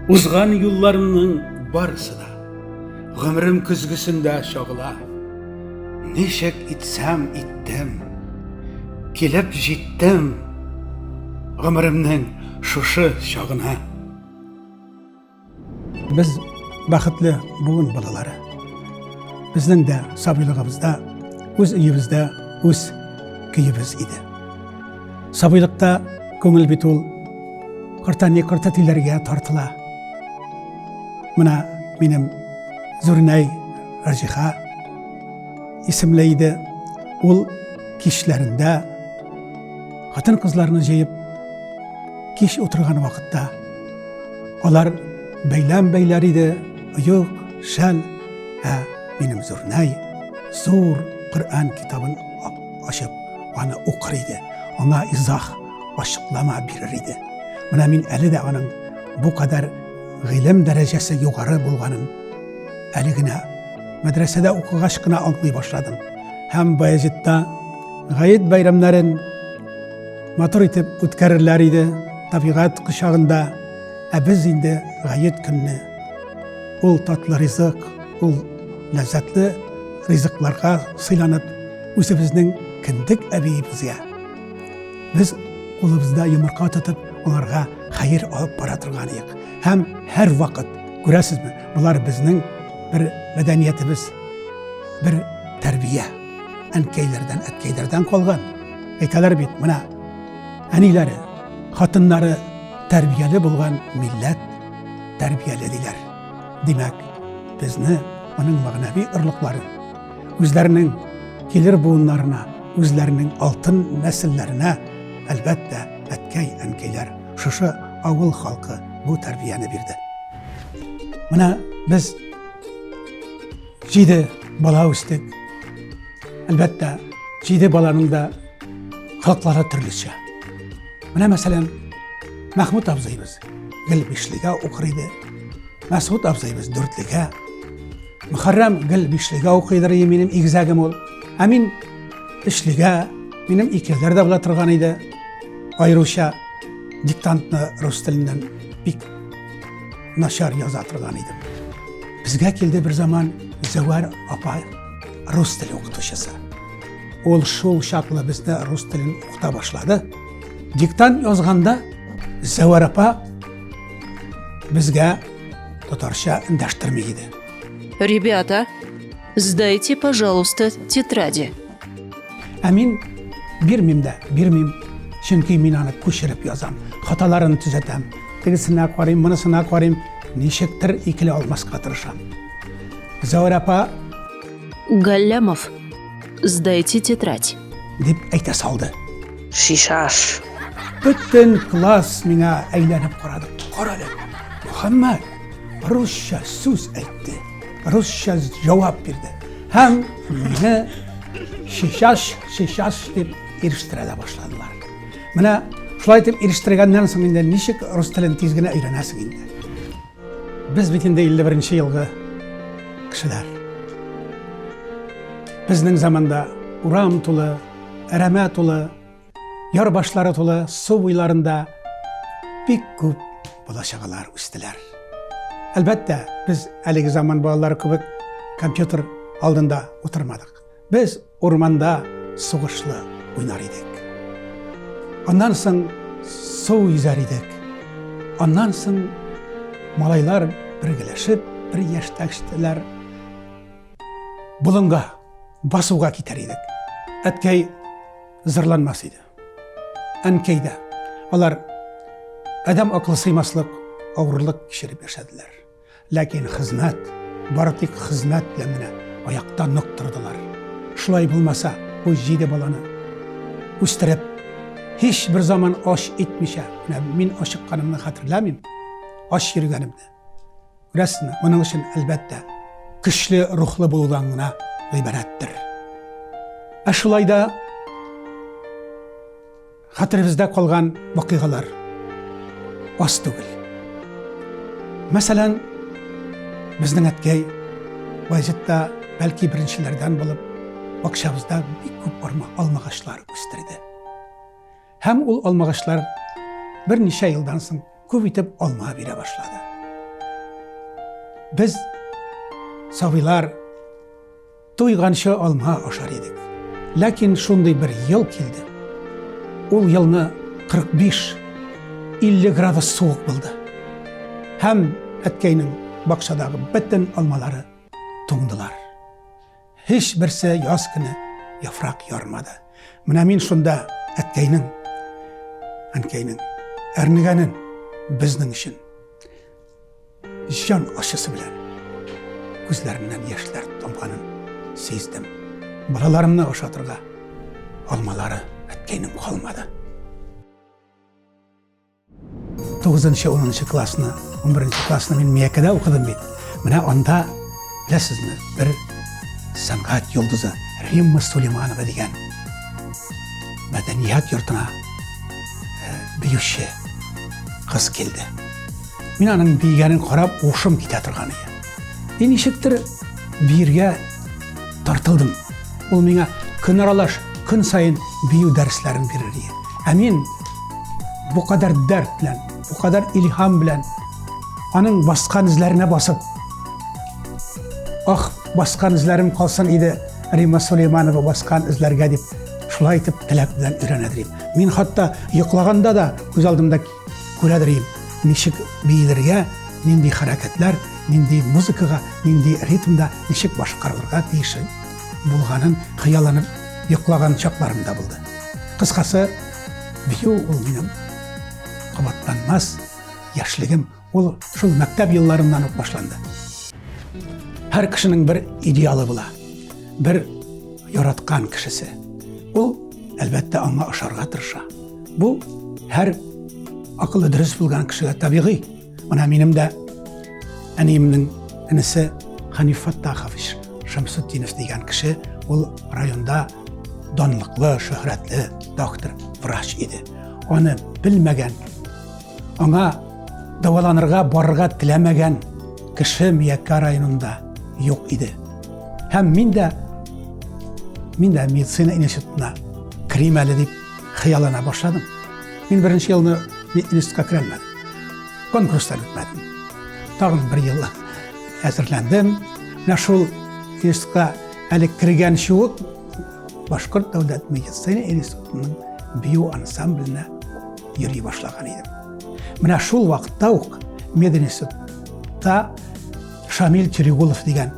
Узган юлларымның барысы да гомерем көзгесендә чагыла. Ничек итсәм иттем, килеп җиттем гомеремнең шушы чагына. Без бәхетле буын балалары. Безнең дә сабыйлыгыбызда үз өебездә үз көебез иде. Сабыйлыкта күңел бит ул картәни картәтиләргә тартыла. Менә минем Зүрнәй Раҗиха исемле иде. Ул кичләрендә хатын-кызларны җыеп кич утырган вакытта алар бәйләм бәйләр иде, оек, шәл, ә минем Зүрнәй зур Коръән китабын ачып, аны укыр иде, аңа изах, ачыклама бирер иде. Менә мин әле дә аның бу кадәр гыйлем дәрәҗәсе югары булганын әле генә мәдрәсәдә укыгач кына аңлый башладым. Һәм Баязитта гает бәйрәмнәрен матур итеп үткәрерләр иде табигать кочагында. Ә без инде гает көнне ул татлы ризык, ул ләззәтле ризыкларга сыйланып, үзебезнең кендек әбиебезгә без кулыбызда йомырка тотып, аларга хәер алып бара торган идек. Һәм һәрвакыт, күрәсезме, болар безнең бер мәдәниятебез, бер тәрбия. Әнкәйләрдән, әткәйләрдән калган. Әйтәләр бит, менә әниләре, хатыннары тәрбияле булган милләт тәрбияле диләр. Димәк, безне аның мәгънәви орлыклары үзләренең килер буыннарына, үзләренең алтын нәселләренә, әлбәттә, әткәй, әнкәйләр, шушы авыл халкы бу тәрбияне бирде. Менә без җиде бала үстек. Әлбәттә, җиде баланың да холыклары төрлечә. Менә мәсәлән, Мәхмүт абзыйбыз гел бишлегә укыр иде. Мәсгут абзыйбыз дүртлегә. Мөхәррәм гел бишлегә укыйдыр иде минем игезәгем ул. Ә мин өчлегә, минем икеләр дә була торган иде. Аеруча диктантны рус теленнән бик начар яза торган идем. Безгә килде бер заман Зәвәр апа рус теле укытучысы. Ул шул чаклы безне рус телен укыта башлады. Диктант язганда Зәвәр апа безгә татарча эндәштерми иде. Ребята, сдайте, пожалуйста, тетради. Ә мин бирмим дә, бирмим. Чөнки мин аны күчереп язам, хаталарын төзәтәм. Тегесенә карыйм, монысына карыйм, ничектер икеле алмаска тырышам. Зәвәр апа Галләмов, сдайте тетрадь. Дип әйтә салды. Шишаш. Бөтен класс миңа әйләнеп карады. Карады. Мөхәммәд русча сүз әйтте. Русча җавап бирде. Һәм мине шишаш, шишаш дип ирештерә дә башладылар. Менә шулай итеп ирештергәннән соң инде ничек рус телен тиз генә өйрәнәсең инде. Без бит инде 51 елгы кешеләр. Безнең заманда урам тулы, әрәмә тулы, яр башлары тулы су буйларында бик күп бала-чагалар үстеләр. Әлбәттә, без әлеге заман балалары кебек компьютер алдында утырмадык. Без урманда сугышлы уйнар идек. Аннан соң су йөзәр идек. Аннан соң малайлар бергәләшеп, бер яшьтәшләр болынга, басуга китәр идек. Әткәй зарланмас иде. Әнкәй дә. Алар адәм акылы сыймаслык авырлык кичереп яшәделәр. Ләкин хезмәт, бары тик хезмәт белән генә аякта нык тордылар. Шулай булмаса, бу җиде баланы үстереп, һич бер заман ач итмичә, менә мин ачыкканымны хәтерләмим, ач йөргәнемне. Күрәсезме, моның өчен, әлбәттә, көчле рухлы булудан гына гыйбарәттер. Ә шулай да хәтеребездә калган вакыйгалар аз түгел. Мәсәлән, безнең әткәй Баязитта бәлки беренчеләрдән булып бакчабызда бик күп алмагачлар үстерде. Һәм ул алмагачлар берничә елдан соң күп итеп алма бирә башлады. Без сабыйлар туйганчы алма ашар идек. Ләкин шундый бер ел килде. Ул елны 45 50 градус суык булды. Һәм әткәйнең бакчадагы бөтен алмалары туңдылар. Һич берсе яз көне яфрак ярмады. Менә мин шунда әткәйнең, әнкәйнең әрнегәнен безнең өчен җан ачысы белән күзләреннән яшьләр тамганын сиздем. Балаларымны ашатырга алмалары әткәйнең калмады. 9-нчы, 10-нчы классны, 11-нче классны мин Миякәдә укыдым бит. Менә анда, беләсезме, бер сәнгать йолдызы Римма Сулейманова дигән мәдәният йортына э, биюче кыз килде. Мин аның биегәнен карап, ушым китә торган иде. И ничектер биергә тартылдым. Ул миңа көн аралаш, көн саен бию дәресләрен бирер иде. Ә мин бу кадәр дәрт белән, бу кадәр илһам белән аның баскан эзләренә басып, ах, баскан эзләрем калсын иде Рима Сулейманова баскан эзләргә дип, шулай итеп теләк белән өйрәнәдер идем. Мин хатта йоклаганда да күз алдымда күрәдер идем, ничек биелергә, нинди хәрәкәтләр, нинди музыкага, нинди ритмда ничек башкарылырга тиеш булганын хыялланып йоклаган чакларым да булды. Кыскасы, бию ул минем кабатланмас яшьлегем. Ул шул мәктәп елларыннан ук башланды. Һәр кешенең бер идеалы була. Бер яраткан кешесе. Ул, әлбәттә, аңа ошарга тырыша. Бу һәр акылы дөрес булган кешегә табигый. Менә минем дә әниемнең энесе Ханиф Фаттахович Шамсутдинов дигән кеше, ул районда данлыклы, шөһрәтле доктор, врач иде. Аны белмәгән, аңа дәваланырга барырга теләмәгән кеше Миякә районында юк иде. Һәм мин дә мин дә медицина институтына керим әле дип хыяллана башладым. Мин беренче елны институтка керә алмадым. Конкурстан үтмәдем. Тагын бер ел әзерләндем. Менә шул институтка әле кергәнче үк Башкорт дәүләт медицина институтының бию ансамбленә йөри башлаган идем. Менә шул вакытта ук мединститутта Шамил Терегулов дигән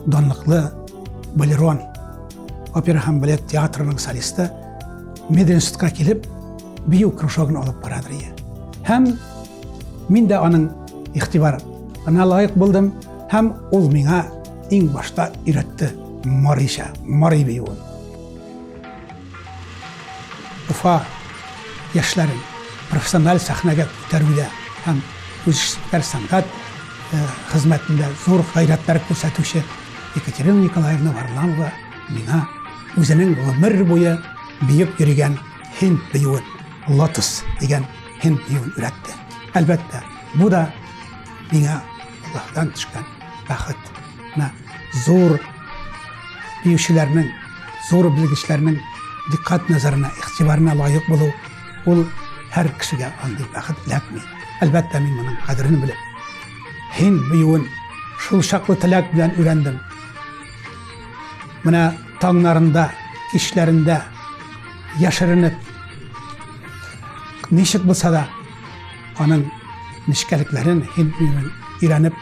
данлыклы балерон, опера һәм балет театрының солисты мединститутка килеп бию кружогын алып барадыр иде. Һәм мин дә аның игътибарына лаек булдым һәм ул миңа иң башта өйрәтте марича, мари биюен. Уфа яшьләрен профессиональ сәхнәгә күтәрүдә һәм үзешчән сәнгать э, хезмәтендә зур гайрәтләр күрсәтүче Екатерина Николаевна Варламова миңа үзенең гомер буе биеп йөргән һинд биюен, лотос дигән һинд биюен өйрәтте. Әлбәттә, бу да миңа Аллаһтан төшкән бәхет. Менә зур биючеләрнең, зур белгечләрнең диккать назарына, игътибарына лаек булу, ул һәр кешегә андый бәхет эләкми. Әлбәттә, мин моның кадерен белеп, һинд биюен шул чаклы теләк белән өйрәндем. Менә таңнарында, кичләрендә яшеренеп, ничек булса да, аның нечкәлекләрен һинд биюен өйрәнеп,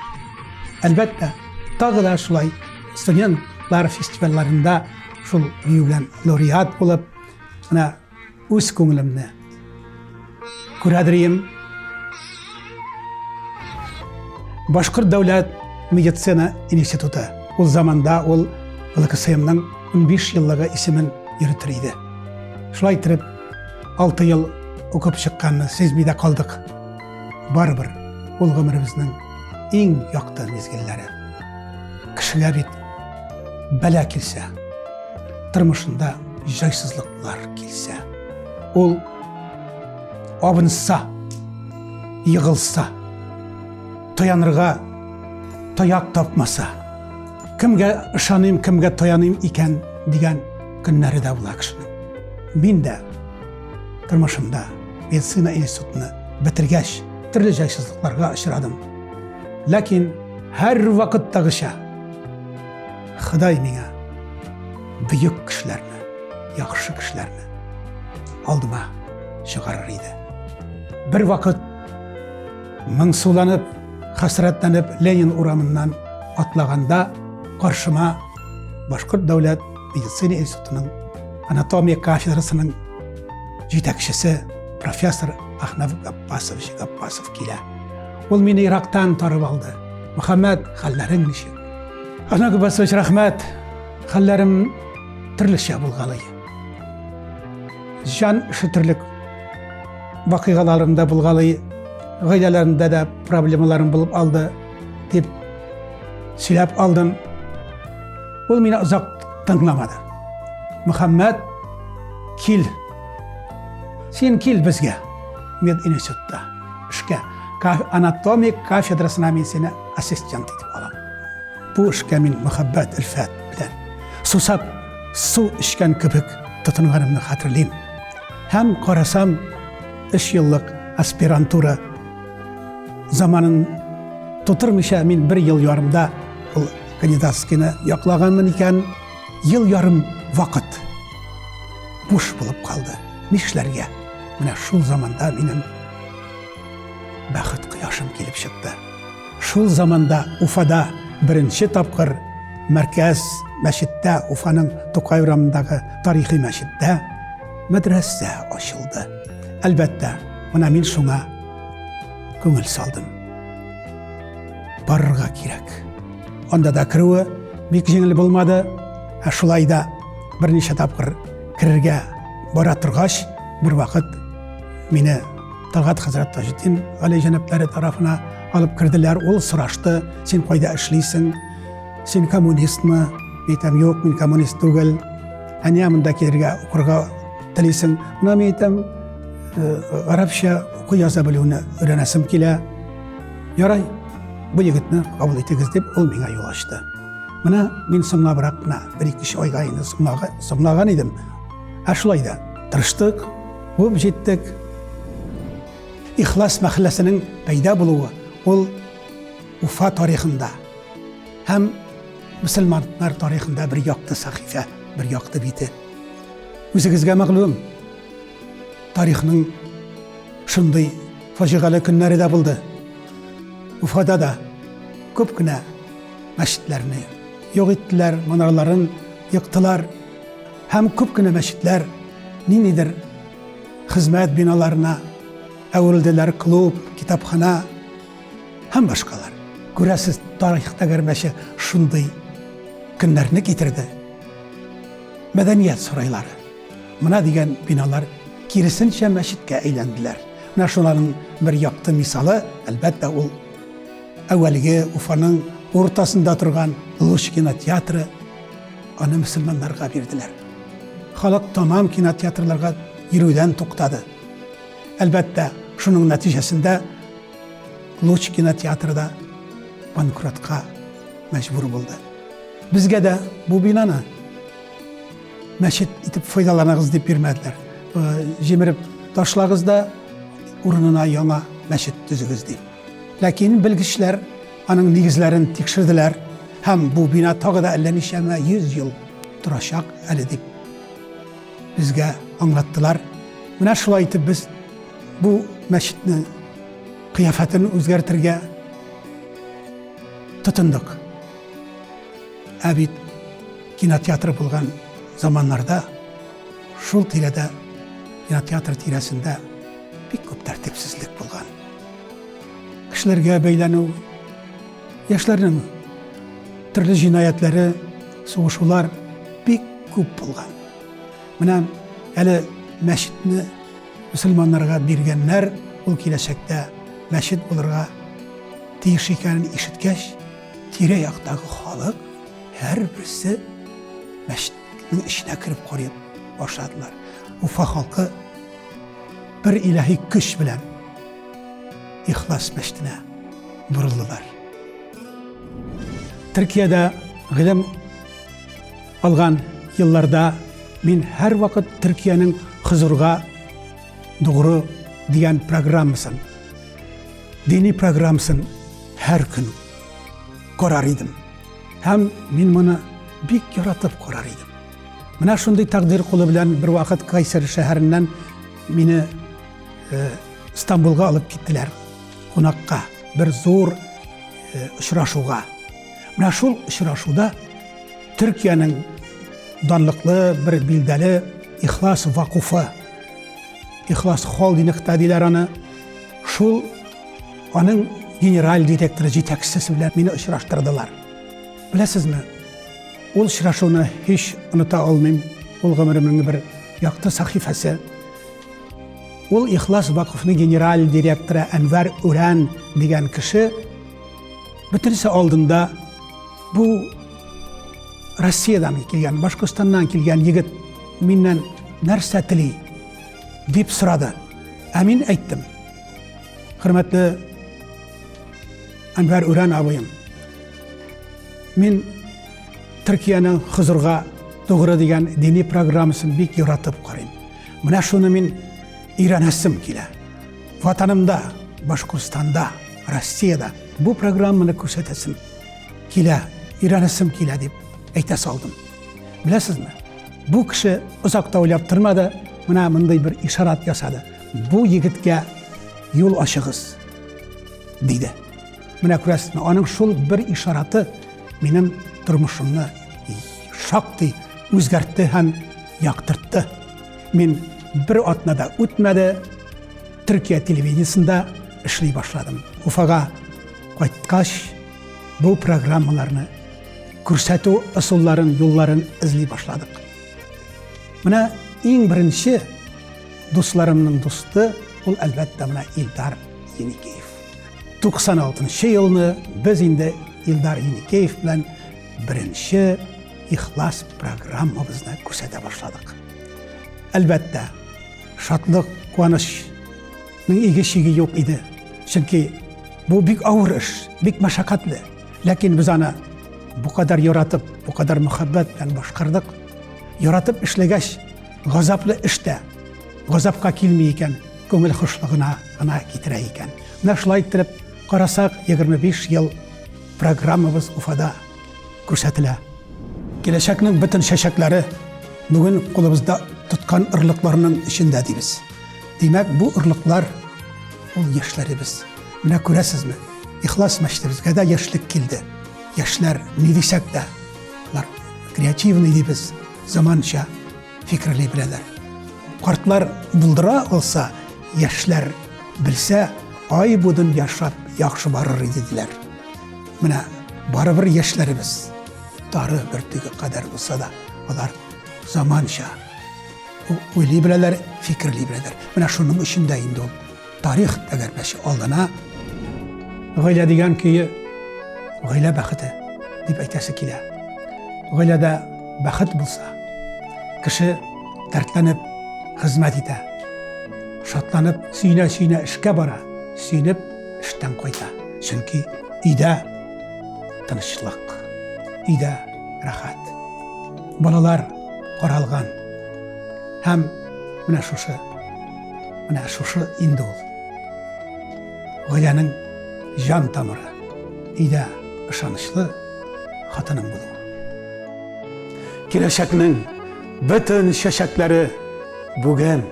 әлбәттә, тагы да шулай студентлар фестивальләрендә шул бию белән лауреат булып, менә үз күңелемне күрәдер идем. Башкорт дәүләт медицина институты. Ул заманда ул ЛКСМның 15 еллыгы исемен йөртер иде. Шулай итеп, 6 ел укып чыкканны сизми дә калдык. Барыбер ул гомеребезнең иң якты мизгелләре. Кешегә бит бәла килсә, тормышында җайсызлыклар килсә, ул абынса, егылса, таянырга таяк тапмаса, кемгә ышаныйм, кемгә таяныйм икән дигән көннәре дә була кешенең. Мин дә тормышымда медицина институтны бетергәч, төрле җайсызлыкларга очрадым. Ләкин Һәрвакыттагыча Ходай миңа бөек кешеләрне, яхшы кешеләрне алдыма чыгарыр иде. Бер вакыт моңсуланып, хәсрәтләнеп Ленин урамыннан атлаганда каршыма Башкорт дәүләт медицина институтының анатомия кафедрасының җитәкчесе профессор Ахнав Габбасович Габбасов килә. Ул мине ерактан тарып алды. Мөхәммәд, хәлләрең ничек? Ахнав Габбасович, рәхмәт. Хәлләрем төрлечә булгалый. Җан өшетерлек вакыйгаларым да булгалый, гаиләләремдә дә проблемаларым булып алды, дип сөйләп алдым. Ул мине озак тыңламады. Мөхәммәд, кил. Син кил безгә, мединститутта, эшкә. Анатомия кафедрасына мин сине ассистент итеп алам. Бу эшкә мин мәхәббәт, өлфәт белән сусап су эчкән кебек тотынганымны хәтерлим. Һәм карасам, өч еллык аспирантура заманын тутырмыйча мин бер ел ярымда ул кандидатскийны яклаганмын икән. Ел ярым вакыт буш булып калды. Нишләргә? Менә шул заманда минем бәхет кояшым килеп чыкты. Шул заманда Уфада беренче тапкыр мәркәз мәчеттә, Уфаның Тукай урамындагы тарихи мәчеттә мәдрәсә ачылды. Әлбәттә, менә мин шуңа күңел салдым. Барырга кирәк. Анда да керүе бик җиңел булмады. Ә шулай да берничә тапкыр керергә бара торгач, бер вакыт мине Талгат хәзрәт Таҗетдин Гали җәнәпләре тарафына алып керделәр. Ул сорашты, син кайда эшлисең? Син коммунистмы? Мин әйтәм, юк, мин коммунист түгел. Ә нигә монда килергә, укырга телисең? Менә мин әйтәм, э, гарәпчә уку яза белүне өйрәнәсем килә. Ярай, бу егетне кабул итегез дип, ул миңа юл ачты. Менә мин соңлабрак кына, бер-ике айга инде соңлаган идем. Ә шулай да тырыштык, куып җиттек. Ихлас мәхәлләсенең пәйда булуы ул Уфа тарихында һәм мөселманнар тарихында бер якты сәхифә, бер якты бите. Үзегезгә мәгълүм, тарихның шундый фаҗигале көннәре дә булды. Уфада да күп кенә мәчетләрне юк иттеләр, манараларын ектылар. Һәм күп кенә мәчетләр ниндидер хезмәт биналарына әверелделәр, клуб, китапхана һәм башкалар. Күрәсез, тарих тәгәрмәче шундый көннәрне китерде. Мәдәният сарайлары, менә дигән биналар киресенчә мәчеткә әйләнделәр. Менә шуларның бер якты мисалы, әлбәттә, ул әүвәлге Уфаның уртасында торган Луч кинотеатры. Аны мөселманнарга бирделәр. Халык тамам кинотеатрларга йөрүдән туктады. Әлбәттә, шуның нәтиҗәсендә Луч кинотеатры да банкротка мәҗбүр булды. Безгә дә бу бинаны мәчет итеп файдаланыгыз дип бирмәделәр. Э, җимереп ташлагыз да урынына яңа мәчет төзегез дип. Ләкин белгечләр аның нигезләрен тикшерделәр һәм бу бина тагы да әллә ничәмә 100 ел торачак әле дип безгә аңлаттылар. Менә шулай итеп без бу мәчетнең кыяфәтен үзгәртергә тотындык. Ә бит кинотеатр булган заманнарда шул тирәдә, кинотеатр тирәсендә бик күп тәртипсезлек булган. Кешеләргә бәйләнү, яшьләрнең төрле җинаятьләре, сугышулар бик күп булган. Менә әле мәчетне мөселманнарга биргәннәр, ул киләчәктә мәчет булырга тиеш икәнен ишеткәч, тирә-яктагы халык һәрберсе мәчетнең эченә кереп карый башладылар. Уфа халкы бер илаһи көч белән Ихлас мәчетенә борылдылар. Төркиядә гыйлем алган елларда мин һәрвакыт Төркиянең хозурга дугры дигән программасын, дини программасын һәр көн карар идем. Һәм мин моны бик яратып карар идем. Менә шундый тәкъдир кулы белән бер вакыт Кайсер шәһәреннән мине э, Стамбулга алып киттеләр кунакка, бер зур э, очрашуга. Менә шул очрашуда Төркиянең данлыклы бер билдәле Ихлас Вакуфы, Ихлас Холдингта диләр аны, шул аның генераль директоры җитәкчесе белән мине очраштырдылар. Беләсезме, ул очрашуны һич оныта алмыйм. Ул гомеремнең бер якты сәхифәсе. Ул Ихлас Вакуфның генераль директоры Әнвәр Үрән дигән кеше бөтенесе алдында бу Россиядән килгән, Башкортстаннан килгән егет миннән нәрсә тели дип сорады. Ә мин әйттем. Хөрмәтле Әнвәр Үрән абыем, мин Төркиянең Хозурга тугры дигән дини программасын бик яратып карыйм. Менә шуны мин өйрәнәсем килә. Ватанымда, Башкортстанда, Россиядә бу программаны күрсәтәсем килә, өйрәнәсем килә дип әйтә салдым. Беләсезме, бу кеше озак та уйлап тормады, менә мондый бер ишарат ясады. Бу егеткә юл ачыгыз, диде. Менә күрәсезме, аның шул бер ишараты минем тормышымны шактый үзгәртте һәм яктыртты. Мин бер атна да үтмәде, Төркия телевидениесендә эшли башладым. Уфага кайткач, бу программаларны күрсәтү ысулларын, юлларын эзли башладык. Менә иң беренче дусларымның дусты ул әлбәттә менә Илдар Еникеев. 96 елны без инде Илдар Еникеев белән беренче ихлас программабызны күрсәтә башладык. Әлбәттә, шатлык, куанычның иге-чиге юк иде. Чөнки бу бик авыр эш, бик мәшәкатьле. Ләкин без аны бу кадәр яратып, бу кадәр мөхәббәт белән башкардык. Яратып эшләгәч, газаплы эш тә газапка килми икән, күңел хушлыгына гына китерә икән. Менә шулай иттереп карасак, 25 ел программабыз Уфада күрсәтелә. Киләчәкнең бөтен чәчәкләре бүген кулыбызда тоткан орлыкларның эчендә дибез. Димәк, бу орлыклар ул яшьләребез. Менә күрәсезме, Ихлас мәчетебезгә дә яшьлек килде. Яшьләр ни дисәк тә, алар креативный дибез, заманча фикерли беләләр. Картлар булдыра алса, яшьләр белсә, ай бу дөнья шат, яхшы барыр иде диләр. Менә барыбер яшьләребез тары бөртеге кадәр булса да, алар заманча уйлый беләләр, фикерли беләләр. Менә шуның өчен дә инде ул тарих тәгәрмәче алдына гаилә дигән көе гаилә бәхете дип әйтәсе килә. Гаиләдә бәхет булса, кеше дәртләнеп хезмәт итә. Шатланып, сөенә-сөенә эшкә бара, сөенеп эштән кайта. Чөнки өйдә тынычлык, өйдә рәхәт. Балалар каралган. Һәм менә шушы, менә шушы инде ул. Гаиләнең җан тамыры, өйдә ышанычлы хатының булу. Киләчәкнең бөтен чәчәкләре бүген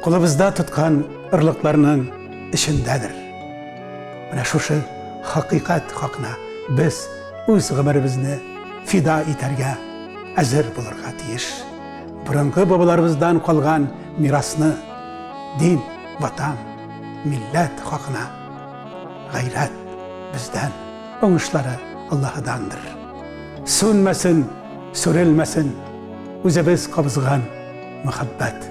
кулыбызда тоткан орлыкларның эчендәдер. Менә шушы хакыйкать хакына без үз гомеребезне фида итәргә әзер булырга тиеш. Борынгы бабаларыбыздан калган мирасны дин, ватан, милләт хакына гайрәт бездән, уңышлары Аллаһыдандыр. Сүнмәсен, сүрелмәсен үзебез кабызган мәхәббәт.